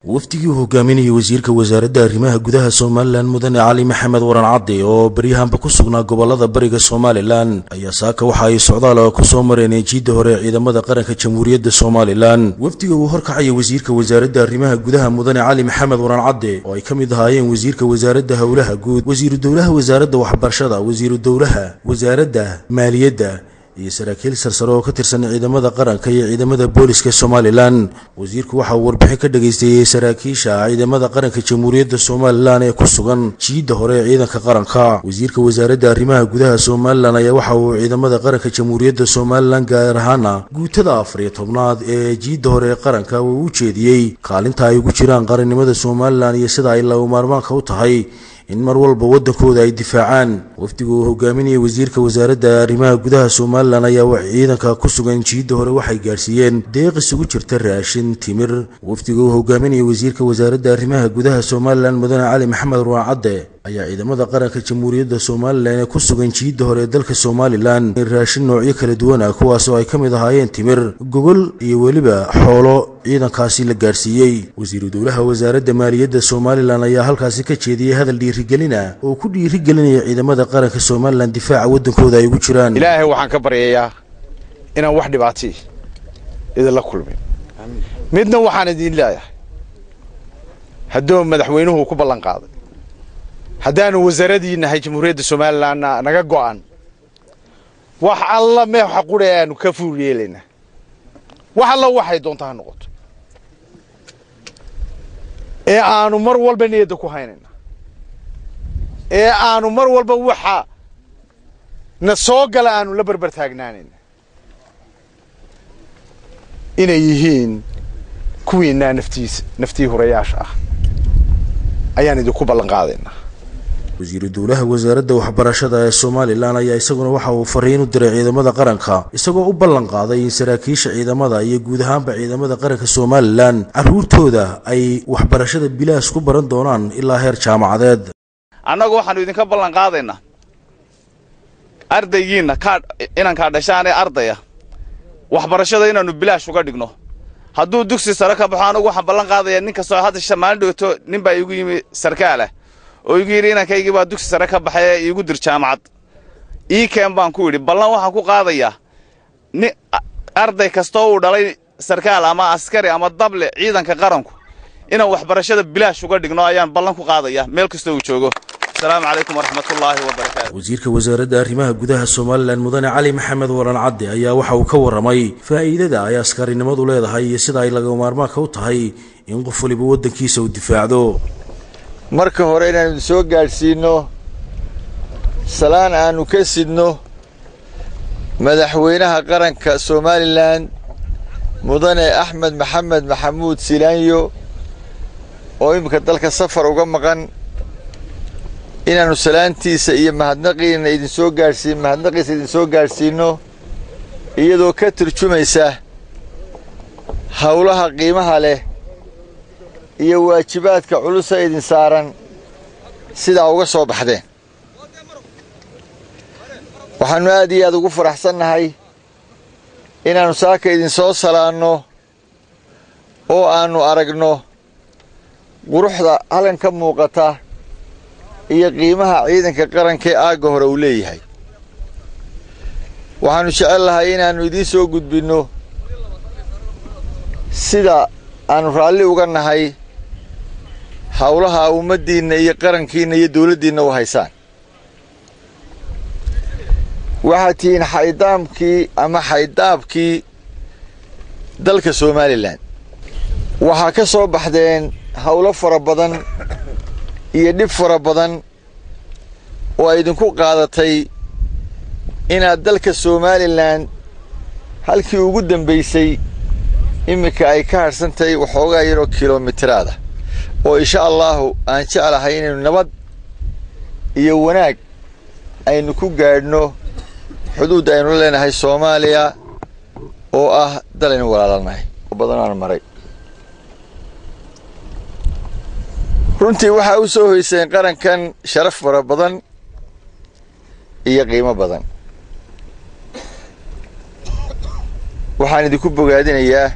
Wafdigii uu hogaaminayay wasiirka wasaaradda arrimaha gudaha Somalilan, Mudane Cali Maxamed Waran Cadde, oo baryahanba ku sugnaa gobolada bariga Somalilan, ayaa saaka waxa ay socdaal ku soo mareen jiidda hore ee ciidamada qaranka Jamhuuriyadda Somalilan. Wafdiga uu horkacaya wasiirka wasaaradda arrimaha gudaha, Mudane Cali Maxamed Waran Cadde, oo ay ka mid ahaayeen wasiirka wasaaradda howlaha guud, wasiiru dowlaha wasaaradda waxbarashada, wasiiru dowlaha wasaaradda maaliyadda iyo saraakiil sarsare oo ka tirsan ciidamada qaranka iyo ciidamada booliska Somalilan. Wasiirku waxa uu warbixin ka dhageystayey saraakiisha ciidamada qaranka Jamhuuriyadda Somalilan ee ku sugan jiidda hore ee ciidanka qaranka. Wasiirka wasaaradda arrimaha gudaha Somalilan ayaa waxa uu ciidamada qaranka Jamhuuriyadda Somalilan, gaar ahaana guutada 14aad ee jiidda hore ee qaranka, uu u jeediyey kaalinta ay ugu jiraan qarannimada Somalilan iyo sida ay lagama maarmaanka u tahay in mar walba waddankooda ay difaacaan. Wafdiga uu hogaaminayay wasiirka wasaaradda arrimaha gudaha Somalilan ayaa ciidanka ku sugan jiidda hore waxay gaarsiiyeen deeq isugu jirta raashin, timir. Wafdiga uu hogaaminayay wasiirka wasaaradda arrimaha gudaha Somalilan, Mudane Cali Maxamed Ruwaan Cadde, ayaa ciidamada qaranka Jamhuuriyadda Somalilan ee ku sugan jiidda hore ee dalka Somalilan raashin noocyo kala duwan ah, kuwaasoo ay ka mid ahaayeen timir, gogol iyo weliba xoolo ciidankaasi la gaarsiiyey. Wasiiru dowlaha wasaaradda maaliyadda Somalilan ayaa halkaasi ka jeediyey hadal dhiirigelina oo ku dhiirigelinaya ciidamada qaranka Somalilan difaaca waddankooda ay ugu jiraan. Ilaahay waxaan ka baryayaa inaan wax dhibaatay idinla kulmin. Midna waxaan idiin leeyahay, hadduu madaxweynuhu ku ballan qaaday, haddaanu wasaaradii nahay Jamhuuriyadda Somalilanna naga go'an wax alla meexa qura aanu ka fuur yeelaynaa, wax alla waxay doonta ha noqoto, ee aanu mar walba niyadda ku haynayna, ee aanu mar walba waxa na soo gala aanu la berber taagnaanayna, inay yihiin kuwiinaa naftiisa naftii hurayaasha ah ayaan idinku ballan qaadaynaa. Wasiiru dowlaha wasaaradda waxbarashada ee Somalilan ayaa isaguna waxa uu fariin u diray ciidamada qaranka, isagoo u ballan qaaday in saraakiisha ciidamada iyo guud ahaanba ciidamada qaranka Somalilan carruurtooda ay waxbarashada bilaash ku baran doonaan ilaa heer jaamacadeed. Annagu waxaannu idinka ballan qaadaynaa ardaygiinna kaa inankaa dhashaan ee ardaya waxbarashada inaannu bilaash uga dhigno hadduu dugsi sare ka baxo. Anugu waxaan ballan qaadayaa nin kastoo hadda maalin dhowto nin baa iigu yimi sarkaalah oo igu yidhi inankaygii baa dugsi sare ka baxay ee iigu dir jaamacad ii keen. Baan ku yidhi ballan waxaan ku qaadayaa ni arday kastoo uu dhalay sarkaal ama askari ama dable ciidanka qaranku inaan waxbarashada bilaash uga dhigno ayaan ballan ku qaadaya meel kastoo uu joogo. Asalaamu calaykum waraxmatullaahi wabarakaatu. Wasiirka wasaaradda arrimaha gudaha Somalilan, Mudane Cali Maxamed Waran Cadde, ayaa waxa uu ka warramay faa'iidada ay askarinimadu leedahay iyo sida ay lagama maarmaanka u tahay in qof waliba waddankiisa uu difaacdo. Marka hore inaanu soo gaadhsiinno salaan aanu ka sidno madaxweynaha qaranka Somalilan, Mudane Axmed Maxamed Maxamuud Silaanyo, oo iminka dalka safar uga maqan, inaannu salaantiisa iyo mahadnaqiina idinsoo gaadhsiin mahadnaqiisa idinsoo gaadhsiinno, iyadoo ka turjumaysa howlaha qiimaha leh iyo waajibaadka culusa idin saaran sidaa uga soo baxdeen. Waxaannu aad iyo aad ugu faraxsannahay inaannu saaka idinsoo salaanno oo aannu aragno quruxda halkan ka muuqata iyo qiimaha ciidanka qaranka ee aagga hore uu leeyahay. Waxaannu jecel lahay inaannu idiin soo gudbinno sida aannu raalli uga nahay howlaha ummaddiinna iyo qarankiinna iyo dawladdiinna u haysaan. Waxaad tihiin xaydaamkii ama xaydaabkii dalka Somalilan. Waxaa ka soo baxdeen howlo fara badan iyo dhib fara badan oo ay idinku qaadatay inaad dalka Somalilan halkii ugu dambaysay iminka ay ka hadhsantahay waxoogaa yaroo kilomitiraada, oo insha allaahu aan jeclahay inaynu nabad iyo wanaag aynu ku gaadhno xuduud aynu leenahay Soomaaliya oo ah dal aynu walaalanahay badanaan maray. Runtii waxaa u soo hoyseen qarankan sharaf fara badan iyo qiimo badan. Waxaan idinku bogaadinayaa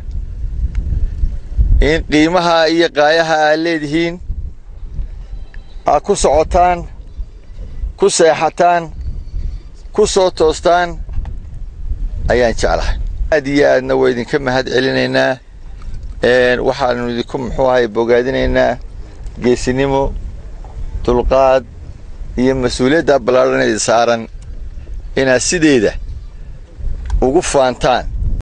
In qiimaha iyo qaayaha aad leedihiin aad ku socotaan, ku seexataan, ku soo toostaan ayaan jeclahay. Aad iyo aadna waa idinka mahad celinaynaa. Waxaanu idinku, muxuu ahay, bogaadinaynaa geesinimo, dulqaad iyo mas-uuliyadda ballaadhan idin saaran inaad sideeda ugu faantaan.